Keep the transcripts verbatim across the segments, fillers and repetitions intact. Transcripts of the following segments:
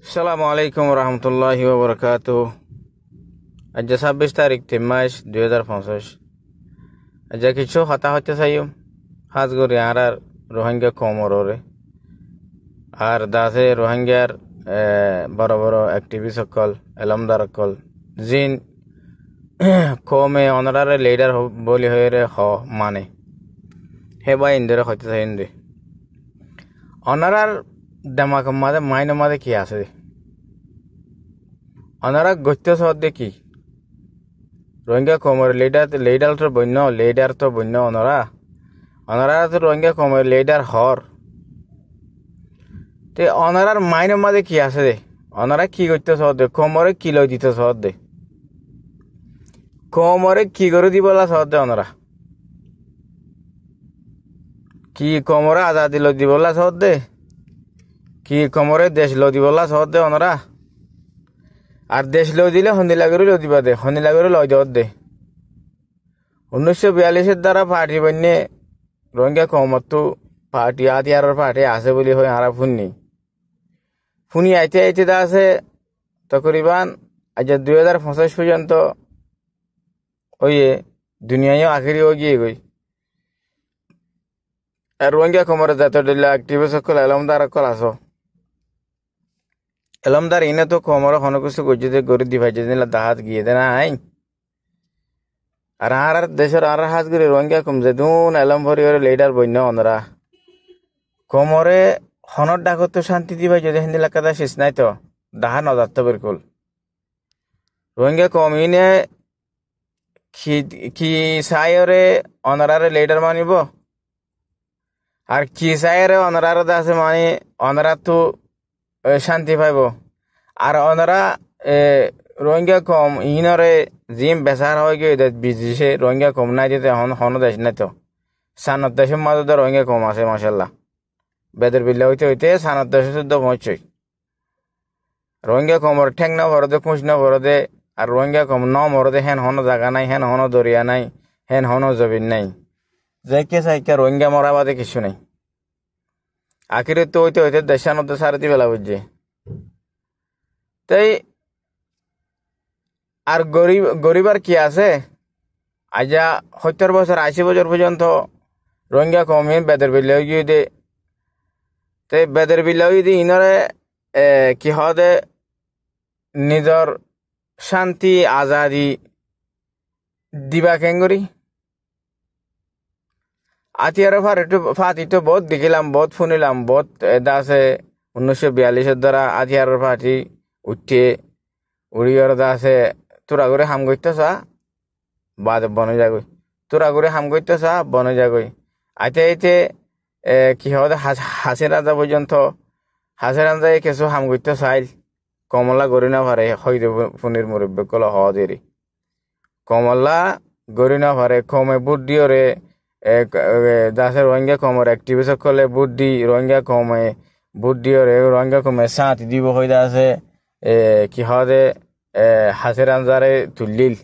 Assalamu alaikum warahmatulláhi wabarakátuhu. Aijja sábbic tarík, tin mac, dui házar foñsíc. Aijja kissú hotá hoitó saiyum, hás gorí añárar Rohingya koumor uore. Ar de asé Rohingyar, e, boro boro activist ókkol, elómdar ókkol, ziín koume onoráre lidar bóli hoiyóre hoó mane. Hé bái indóre hoitó saiyum de. Onorár demakor mazé, mainor mazé ki asé de? Onorá goittó soódde ki? Rohingya koumor lidar, lidar to boinno, lidar to boinno onorá. Onorá to Rohingya koumor lidar hoór. Te onorár mainor mazé ki asé de? Onorá ki goittó soódde? Koumoré ki loi dito soódde? Koumoré ki gorí dibolla soódde onorá? Ki koumoré azadi loi dibolla soódde? Ki koumoré dec loi dibolla soódde onorá? Ar dec loi dile hondilla gorí loi diba de, hondilla gorí loi doódde? Unníc cót biyallicór dara parti boinné Rohingya koumottú parti, átiyaror parti asé bóli hoi añára fúinni. Fúni aite aite de asé tokoriban aijja dui házar foñsíc foijjonto óiye, duniyai yó akéri ói giyé goi. Ar Rohingya koumor zeto dhoilla activist ókkol, elómdar ókkol asó, elómdar iíne to koumoré honó kessú goijjé de, gorí di faijjé de, endilla dahát giyé de nái. Ar añárar decór, añárar hás gorí Rohingya koum zedún elóm foriyóre lidar boinno onorá, koumoré honó dhakóttu cánti di faijjé de héndilla ekkán sis nái to, dahá no zattó bilkúl. Rohingya koum iíne ki, ki saiyóre onoráre lidar manibó? Ar ki saiyóre onoráre de asé mani onoráttu, e, cánti faibó? Ar onorá, e, Rohingya koum iínoré ziín besár hoói giyói de bidecé, Rohingya koum nái de te hon-, honó dec nái to. Sanor decór mazé de Rohingya koum asé, macállah. Bedor billa óite óite sanor decót de foóñiccói. Rohingya koumor théng no foré de, kúñc no foré de, ar Rohingya koum no moré de, héen honó zaga nái, héen honó doriya nái, héen honó zobin nái. Zeikka saikka Rohingya mora bade kessú nái. Akérottú óite óite deccán de sári di fela foijjé. Tei ar gorí-, goríbar ki asé? Aijja hóttor bosór, ací bosór foijjonto Rohingya koum iín bedor billa ói giyé de. Te bedor billa ói de iínoré, e, ki hoó de, nizor cánti, azadi diba keéngorí? Átiyaror parti to, parti to boóut dekílam, boóut fúnilam, boóut, e, de asé unníc cót biyallicór dara átiyaror parti uiththé, uçíyore de asé túra gorí ham goittó saá, baade bon ói zagói. Túra gorí ham goittó saá, bon ói zagói. Aite aite, e, ki hoó de, Has-, Hasina raza foijjonto, Hasina razaye kessú ham goittó saáil, koumolla gorí no faré, hoói de fu-, funir murobbi ókkole hoó de eri. Koumolla gorí no faré, koume bút diyóre, e, k-, e, de asé Rohingya koumor activist ókkole bút di, Rohingya koume bút diyóre, Rohingya koume sáñti dibou hoi de asé, e, ki hoó de, e, Hasina razáre tuillíl.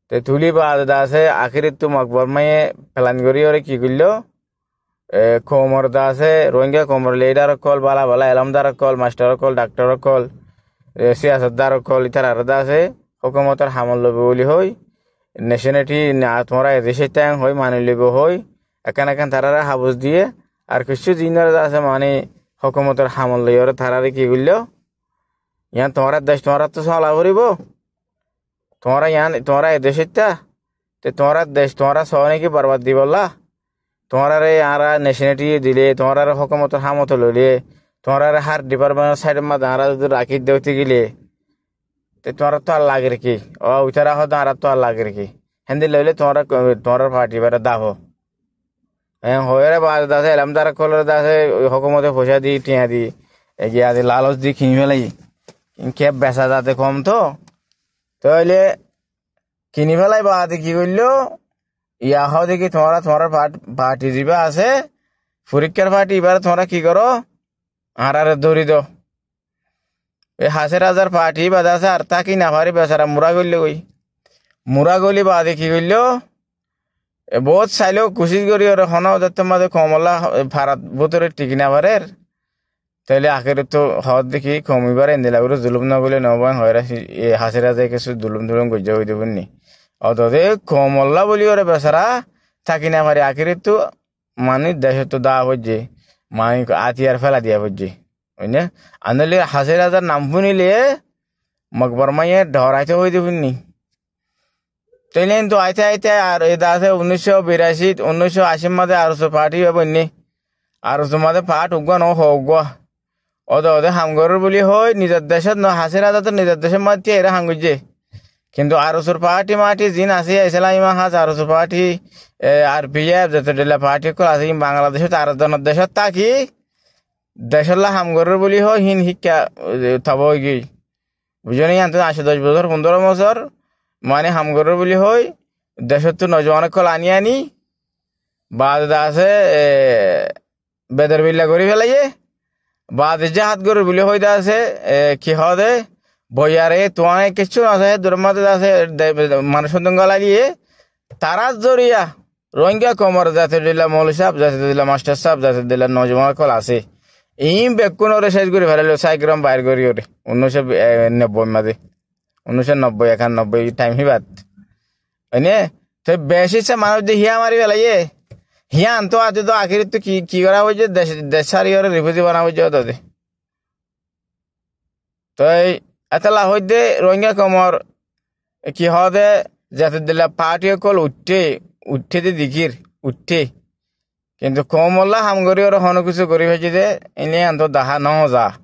Te tulí baade de asé akérottú Mok Bormáye plan goríyore ki goilló? E, koumor de asé, Rohingya koumor lidar ókkol, bála bála elómdar ókkol, mastar ókkol, dhaktor ókkol, e, siyasatdar ókkol, ítararé de asé hókumotor hamot loibou bóli hoi, necenaliti na, tuáñra ede cétang hoi mani loibou hoi, ekkán ekkán taráre habus diyé, ar kessú ziínoré de asé mani hókumotor hamot loiyóre taráre ki goilló? Yián tuáñrar dec, tuáñrattú sola foribó. Tuáñra yián, tuáñra e dec óitta, te tuáñrar dec tuáñra soó né ki borbad dibolla? Tuáñrare añára necenaliti dilé, tuáñrare hókumotor hámot loilé, tuáñrare hár dipartmentor sáidor mazé añára zodi rakí de óite gelé, te tuáñrattú ar lager ki? Ó, uitará hoó de añárattú ar lager ki? Héndilla óile tuáñra, tuáñrar parti ibáre dafó. Eén hoiyóre baade de asé, elómdar ókkolore de asé, hókumote foicá di, thiañ di, e, giya di, laloc di kiní félaiye. Kiyá besa zade kom to. Tóile kiní félai baade ki goilló? Iya hoó de ki tuáñra, tuáñrar part-, parti zibá asé, forikkár parti ibáre tuáñra ki goró? Añáráre dóri do. E Hasina razar parti ibá de asé ar táki no fari besara mura goillé goi. Mura goillé baade ki goilló? E bout sailó kucíc gorí, ore honó dettór mazé koumolla, e, farat bútore thiki no farer. Tóile akérottú hoódde ki, koum ibáre endilla gorí zulúm no goillé no bói, hoóre e Hasina razaye kessú zulúm-tulúm goijjé hoóide fúinni. Ódode koumolla bóli óre besara táki no fare, akérottú manúic decóttu dáa foijjé, manúic átiyar félai diya foijjé. Buijjó né? Ar noóile Hasina razar nam fúnile Mok Bormáye dhoraitó hoóide fúinni. Tóile kintu aite aite ar e de asé unnúic cót biraci, unnúic cót acir mazé ARSO r faáthi ibá boinné. ARSO r mazé faáth uggúa noó, hoó uggúa. Ódode ham gorér bóli hoói nizor decót noó, Hasina razattú nizor decót mazé tíaiyóre ham goijjé. Kintu ARSO r faáthi-maáthi ziín asé, Islami Mahaz, ARSO r faáthi, e, ARPF, zeto dhílla faáthi ókkol asé, iín Bangladecót ar zonor decót táki decólla ham gorér bóli hoói, híin híkka, e, toba óigiyoi. Buijjó né, yíantu añctó doc bosór, fundóro bosór, mani ham gorér bóli hoói, decóttu nojuwan ókkol aní aní, baade de asé, e, bedor billa gorí félaiyé, baade jáhad gorér bóli hoói de asé, e, ki hoóde, boiyare tuáñre kessú no asé, duror mazé de asé, de, de, manúic ókkol gólai diyé, tarár zoriya, Rohingya koumor zeto dhílla mouloi sáb, zeto dhílla mastor sáb, zeto dhílla nojuwan ókkol asé, iín bekkúnoré céc gorí félailó, sáigoram bair gorí óre. Unnúic cót, e, nobboi mazé. Unnúic cót nobboi, ekannobboi thaim híbat. Óine, toi beci issá manúic de híya mari félaiyé. Híyantu ati to akérottú ki, ki gorá foijjé, dec, dec sári óre rifuzi bana foijjé ódode. Toi étella hoóidde Rohingya koumor ki hoóde zeto dhílla faáthi ókkol uiththé, uiththé de dikír, uiththé. Kintu koumolla ham gorí óre honó kessú gorí faijjé de, iín yíantu dahá noó za.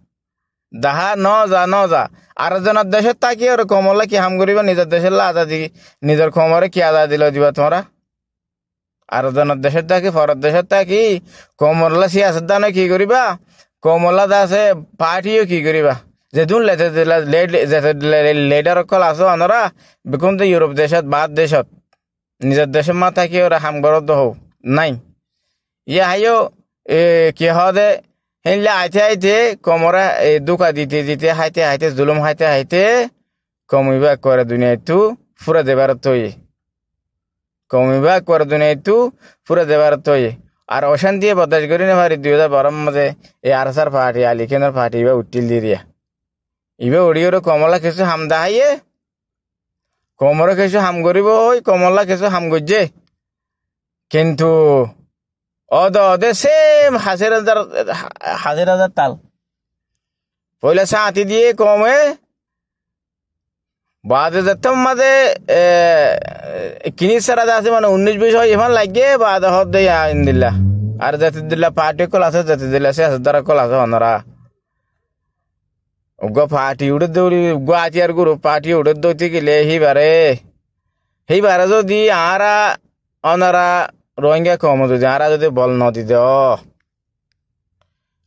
Dahá noó za, noó za. Ar zonor decót táki óre koumolla ki ham goríba, nizor decólla azadi, nizor koumoré ki azadi loi diba tuáñra? Ar zonor decót táki, foror decót táki, koumolla siyasotdán ói ki goríba? Koumolla de asé faáthi ói ki goríba? Zedún lete dila, le-, le-, zete dila le-, lidar ókkol asó onora, bekkún de Yurop decót, baár decót. Nizor decót mazé táki óre ham goródde hoó. Nái. Yá háiyo, e, ki hoóde, héinle aite aite, koumoré, e, dúka dite dite, háite háite, zulúm háite háite, koum ibá ekkuare duniyaittú fúrai zaibar óiye. Koum ibá ekkuare duniyaittú fúrai zaibar óiye. Ar ocántiye bordac gorí no fari dui házar baró mazé e ARSA r faáthi, Ali Khan or faáthi ibá uiththíl diriya. Ibá uçí óre koumolla kessú ham daháiye, koumoré kessú ham goríbou hoói, koumolla kessú ham goijjé. Kintu ódode sém Hasina razar, Hasina razar tal. Foila sáñti diyé koume, baade zettót mazé, e, kiní sára de asé, mane unnúic bic ói efán laiggé, baade hoódde yá endilla. Ar zeto dhílla faáthi ókkol asé, zeto dhílla siyasotdán ókkol asé onora. Uggúa faáthi uçédde buli, uggúa átiyar guruf faáthi uçédde óite gile híbare, híbare zodi añára, onora Rohingya koume zodi añára zodi bol no di de,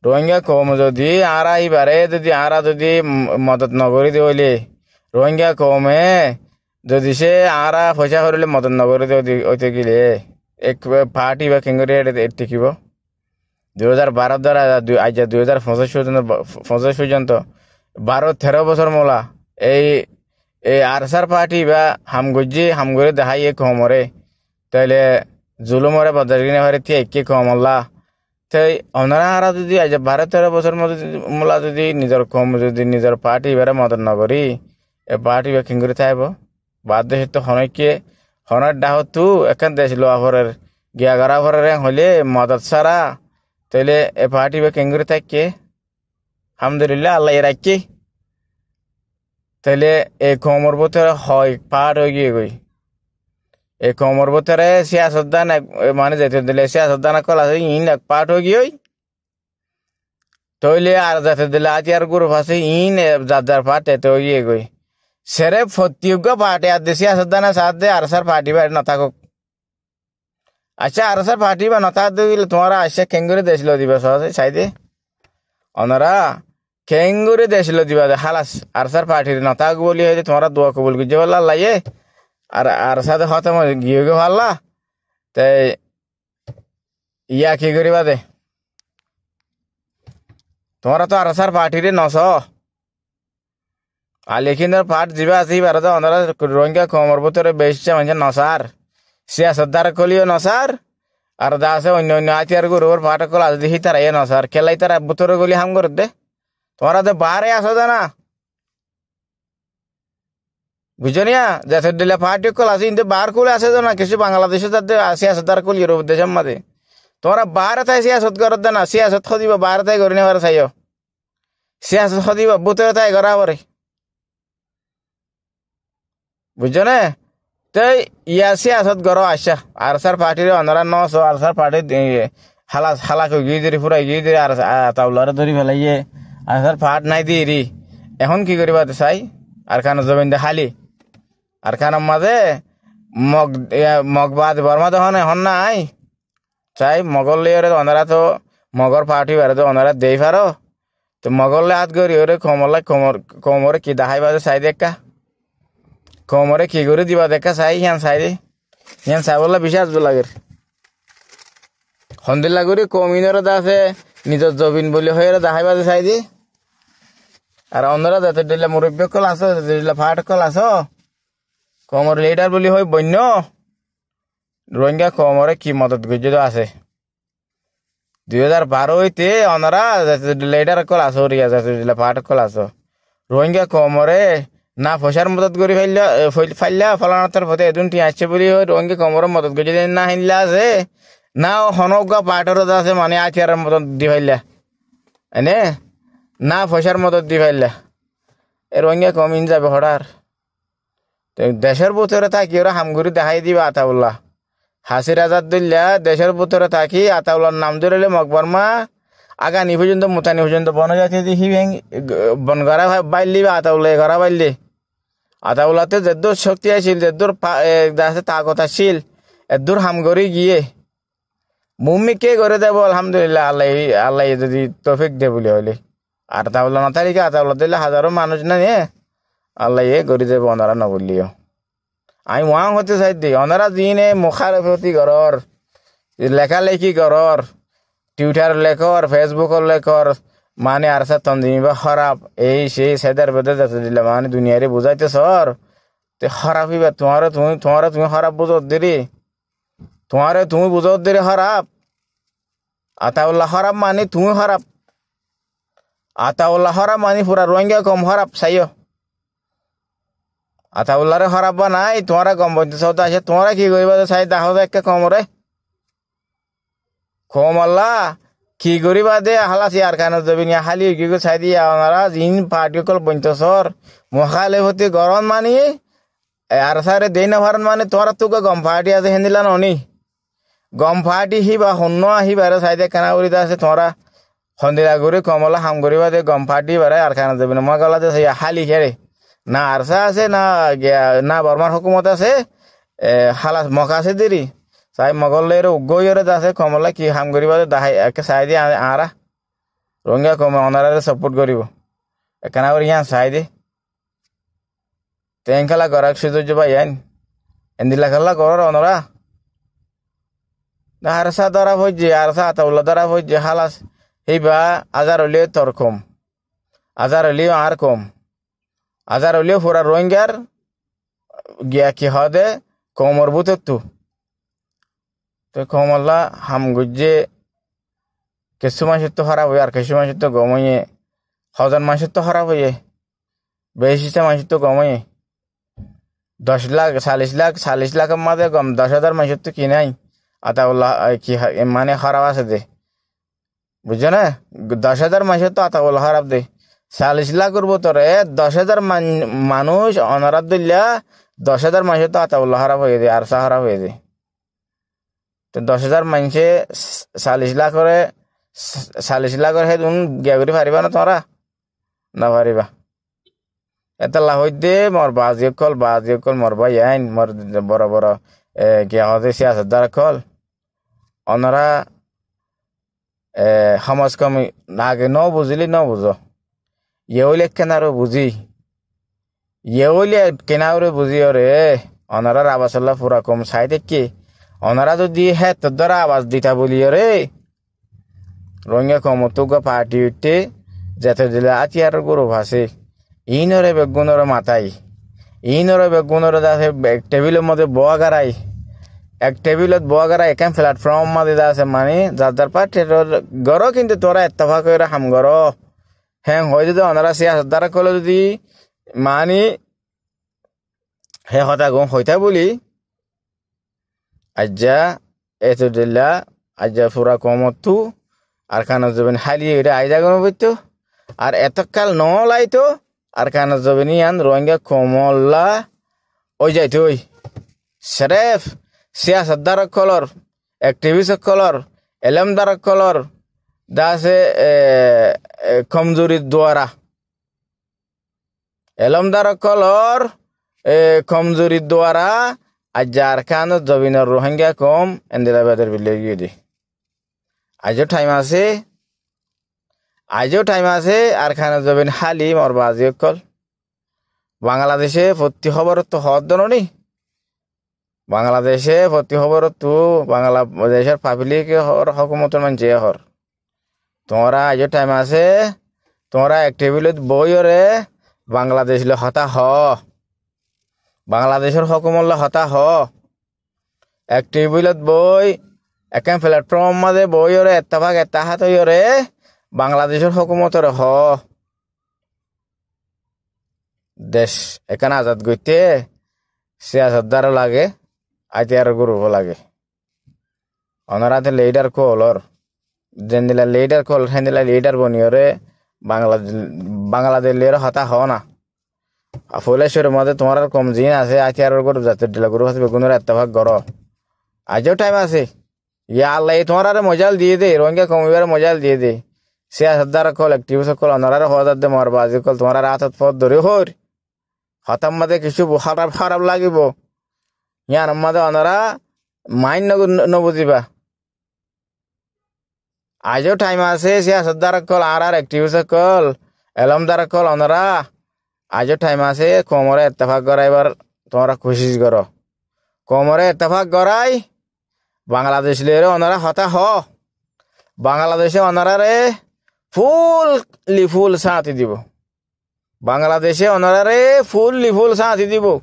Rohingya koume zodi añára híbare zodi añára zodi m-, modot no gorí de óile, Rohingya koume zodi cé añára foicá hoilé modot no gorí de óite, óite gile, ek faáthi ibá keéngorí eçe, eçe thíkibo? Dui házar baró dóri aijja dui házar foñsíc foijjonto, ba-, foñsíc foijjonto, baró teró bosór mola ei, ei ARSA r faáthi ibá ham goijjé, ham gorí deháiye koumoré. Tóile zulúmoré bordac gorí no fari tíaikké koumolla. Toi onora añára zodi aijja baró teró bosór mo-, mola zodi nizor koum zodi nizor faáthi ibáre modot no gorí, e faáthi ibá keéngorí táibo? Baár decóttu honóikke, honór dháhottú ekkán dec luwa forer, giya gorá forer en hoilé modot sára, tóile e faáthi ibá keéngorí táikke? Alhamdulillah, Allaye raikké. Tóile e koumor bútore hoi faáth ói giyé goi. E koumor bútore siyasotdán ek, e mane zeto dhílla siyasotdán ókkol asé, iín ek faáth ói giyói. Tóile ar zeto dhílla átiyar guruf asé, iín e zar zar faáth eto ói giyé goi. Séref fottí uggúa faáthi adde siyasotdáne saádde ARSA r faáthi ibá no tákok. Accá, ARSA r faáthi ibá no tákde óile tuáñra accá keéngorí dec loi diba soó, sai de. Onora keéngorí dec loi diba de, hálas, ARSA r faáthi no tákok buli hoiyé de tuáñra dua kobul goijjé falla Allaye. Ar ARSA de hótom giyói goi falla. Te yá ki goríba de? Tuáñra to ARSA r faáthire no soó. Ali Khan or faáth zibá asé, íbaré de onora Rohingya koumor bútore beci maincé no saár. Siyasotdán ókkole yó no saár. Ar de asé oinno oinno átiyar gurufór faáth ókkol asé de hítara yó nosár. Kiyólla hítara bútore góli ham gorédde. Tuáñra de baáre asó de na. Buijjó niya? Zeto dilla faáthi ókkol asé, inde baár kúle asé de na, kessú Bangladecót de asé, asé dara kúli Iuróp decór mazé. Tuáñra baáre tái síyasot goródde na, síyasot hodiba baáre tái gorí no fare saiyó. Síyasot hodiba bútore tái gorá fore. Buijjó né? Te yá síyasot goró aiccá. Arsár faáthire onorá no só, arsár faáthi, e, hálas, hálak ói giyé deri, fúrai giyé deri, ar, a, Ataulláre dóri felaiyé. Arsár faáth nái deri. Ehón ki goríba de sai? Arkanor zobin de háli. Arkanor mazé Mog, e, Mog baade Bormá de hone, hon nái. Sai, Mogor loi ore onorá to, Mogor faáthi bare de onorá dei faro. Te Mogor loi át gorí ore koumolla, koumor, koumore ki daháiba de sai de ekká. Koumore ki gorí diba de ekká sai, yián sai de. Yián saibolla bicí azzur lager. Hondilla gorí koum inore de asé, nizor zobin buli hoiyóre daháiba de sai de. Ar onorá zeto dilla murubbi ókkol asó, zeto dilla faáth ókkol asó, koumor lidar buli hoi boinno, Rohingya koumore ki modot goijjó de asé. Dui házar baró óite onorá zeto dilla lidar ókkol asó, riya zeto dilla faáth ókkol asó. Rohingya koumore na foicár modot gorí failla, e, fail-, failla, folanar torfóte edún thiañ aiccé buli hoi Rohingya koumore modot goijjó de na héndilla asé, na honó uggúa faáthore de asé, mane átiyaror modot di failla. Ene? Na foicár modot di failla. E Rohingya koum in zaibo hoçé ar? Te decór bútore táki ore ham gorí dahái diba Ataulla. Hasir azar dóilla decór bútore táki Ataullar nam dórile Mog Bormá Agani foijjonto, Mutani foijjonto bon ói zaito de híba, bon gorá fa-, faillé ba Ataulla gorá faillé. Ataullattú zeddúr cókti accíl, zeddúr pa-, e, de asé taakot accíl, eddúr ham gorí giyé. Muúmikké gorí debo, alhamdulillah, Allaye, Allaye zodi toufik de buli hoilé. Ar Ataulla no tákile, Ataulla dóilla házaro manúic nái, e? Allaye gorí debo, onorá no buli yó. Añí uán hoitó saidde, onorá ziíne mukálefoti gorór, lekáleki gorór, Twitter lekór, Facebook lekór, mane Arsár tonzim ibá hóraf, ei sei, sedar bedar zeto dilla mane duniyaire buzáito soór, te hóraf ibá tuáñre tuñí, tuáñre tuñí hóraf buzódde ri. Tuáñre tuñí buzódde ri hóraf. Ataulla hóraf mani tuñí hóraf. Ataulla hóraf mani fura Rohingya koum hóraf saiyó. Ataulláre hóraf banai, tuáñra gom bointo soódde aiccá, tuáñra ki goríba de sai dahó de ekká koumoré. Koumolla ki goríba de, hálasi Arkanor zobin yá háli ói giyói saidé yá onorá ziín faáthi ókkol bointo soór, mukálefoti gorón mani, e, Arsáre dei no faron mani, tuáñrattú uggúa gom faáthi asé héndilla noní. Gom faáthi híba honnúa híbaré saidé ekkána gorí de asé tuáñra. Hondilla gorí koumolla ham goríba de gom faáthi híbaré Arkanor zobinor mazé gola de asé yá háli héçe. Na Arsá asé, na giya, na Bormar hókumot asé, e, hálas Mog asé deri. Sai Mogor loi ore uggúa ói ore de asé koumolla ki ham goríba de dahái, ekká saidé a-, añára. Rohingya koume onoráre support goríbo. Ekkána gorí yián saidé. Te enkala gorák cúzujju báiyain. Endilla kiyólla gorór onorá? Arsá dóra foijjé, Arsá Ataulla dóra foijjé, hálas. Híba azar óileyo tor koum. Azar óileyo añár koum. Azar óileyo fura Rohingyar giya ki hoóde koumor bútottu. Te koumolla ham goijjé, kessú maincóttu hóraf óiye, ar kessú maincóttu gom óiye, hozon maincóttu hóraf óiye, beécista maincóttu gom óiye. Doc lak, salic lak, salic lakor mazé gom doc házar maincóttu ki nái? Ataulla, e, ki ha-, e, mane hóraf asé de. Buijjó né? Doc házar maincóttu Ataulla hóraf de. Salic lakor bútore doc házar man-, manúic onorár dóilla doc házar maincóttu Ataulla hóraf óiye de, Arsá hóraf óiye de. Te doc házar maincé s-, salic lakore, s-, salic lakore hédun giya gorí faribá né tuáñra? No faribá. Étalla hoóidde mor bazi ókkol, bazi ókkol, mor báiyain, mor boro boro, e, giya hoóde siyasotdar ókkol. Onorá e, hom az hom age no buzíle no buzó. Yé óile ekkená ore buzí. Yé óile ekkená ore buzí ore, onorár abasolla fura koum sai táikke. Onorá zodi héttor dóre abas dita buli ore, Rohingya koumottú uggúa parti uiththé, zeto dile átiyaror guruf asé. Iínoré beggúnoré matái. Iínoré beggúnoré de asé be-, tebilor modé boóa garái. ek thebilot boói gorá, ekkán felatformor mazé de asé, mani zar zar parti goró, kintu tuáñra ettefak óiyore ham goró. Héen hoóide de onorá siyasotdar ókkole zodi mani hé hotá gún hoitá buli, aijja etodilla, aijja fura koumottú Arkanor zobin háli óire aizagói no foittó. Ar etókkal no laitóu Arkanor zobin yían Rohingya koumolla ói zaitói. Seref siyasotdar ókkolor, ekthibis ókkolor, elómdar ókkolor de asé, e, e, komzurir duara. Elómdar ókkolor, e, komzurir duara aijja Arkanor zobinor Rohingya koum endilla bedor billai giyói de. Aijjó thaim asé, aijjó thaim asé, Arkanor zobin háli mor bazi ókkol. Bangladece fottí hóborottú hoódde no ni? Bangladece fottí hóborottú Bangladecor pablike hoór, hókumotor maincé hoór. Tuáñra aijjó thaim asé, tuáñra ek thebilot boóiyore Bangladec loi hotá hoó. Bangladecor hókumot loi hotá hoó. Ek thebilot boói, ekkán felatformor mazé boóiyore ettefak ettehad óiyore Bangladecor hókumotore hoó. Dec ekkán azad goitté siyasotdar ó lage, átiyaror gurup ó lage. Onorá de lidar kúlor, zendilla lidar kúlor, héndilla lidar boniyore Bangla-, Bangladec loiyore hotá hoó na. Ar foila cúrur mazé tuáñrar koum ziín asé, átiyaror gurup, zatoddilla gurup asé, beggúnore ettefak goró. Aijjó thaim asé. Ya Allah, e tuáñrare mojal diyé de, Rohingya koum ibáre mojal diyé de. Siyasotdar ókkol, ekthibis ókkol, onoráre hoódde mor bazi ókkol, tuáñrar átot fót dóri hoóir. Hotár mazé kessú bu-, háraf, háraf lagibóu. Yíanor mazé onorá main no, no, no buzibá. Aijjó thaim asé, siyasotdar ókkol, añárar ekthibis ókkol, elómdar ókkol, onorá aijjó thaim asé, koumore ettefak goraibar tuáñra kucíc goró. Koumore ettefak gorai, Bangladec loiyore onorá hotá hoó. Bangladece onoráre fúlli fúl sáñti dibou. Bangladece onoráre fúlli fúl sáñti dibou.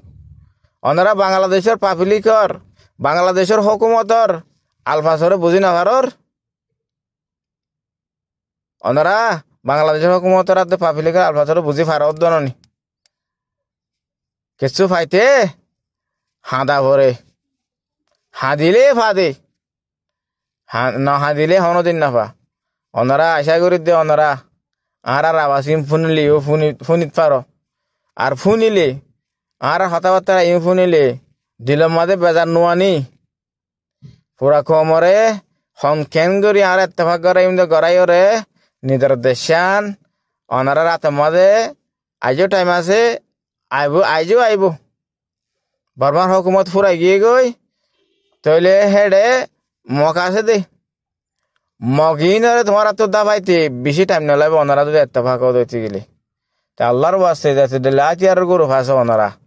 Onorá Bangladecor pablikor, Bangladecor hókumotor alfasoré buzí nofarór. Onorá Bangladecor hókumotor ar de pablikor alfasoré buzí faródde no ni? Kessú faité hañda foré. Hañdilé fade. Ha-, no hañdilé honódin nofa. Onorá acá gorídde onorá añárar abas iín fúnile yó fúni-, fúnit faró. Ar fúnile, añárar hotábattára iín fúnile, dilor mazé bezar no aní. Fura koumoré hon keéngorí añára ettefak goráiyum de goráiyoré nizor deccán onorár átor mazé aijjó thaim asé, aibóu, aijjó aibóu. Bormár hókumot fúrai giyé goi, tóile héçe Mok asé dé. Mok iínoré tuáñrattú dáfaite bicí thaim nolaibóu, onorá zudi ettefak ódde óite gelé. Te Allár waste zete dhoilla átiyaror guruf asó onorá,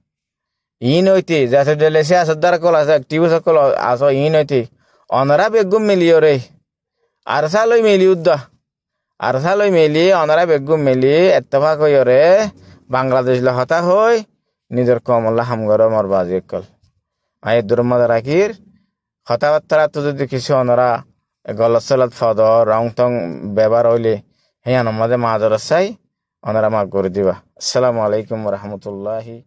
iín óite zete dhoilla siyasotdar ókkol asó, ekthibis ókkol asó, iín óite onorá beggún miliyoré, ARSA loi mili uddá, ARSA loi mili, onorá beggún mili ettefak óiyoré Bangladec loi hotá hoói nizor koumolla ham goró mor bazi ókkol. Aññí eddúror mazé rakír, hotábattárattú zudi kissú onorá golot solot fodó, rong tong bebohár óile, híyanor mazé mazorot sái, onorá maf gorí diba. Assalamu alaikum wa rahmatullahi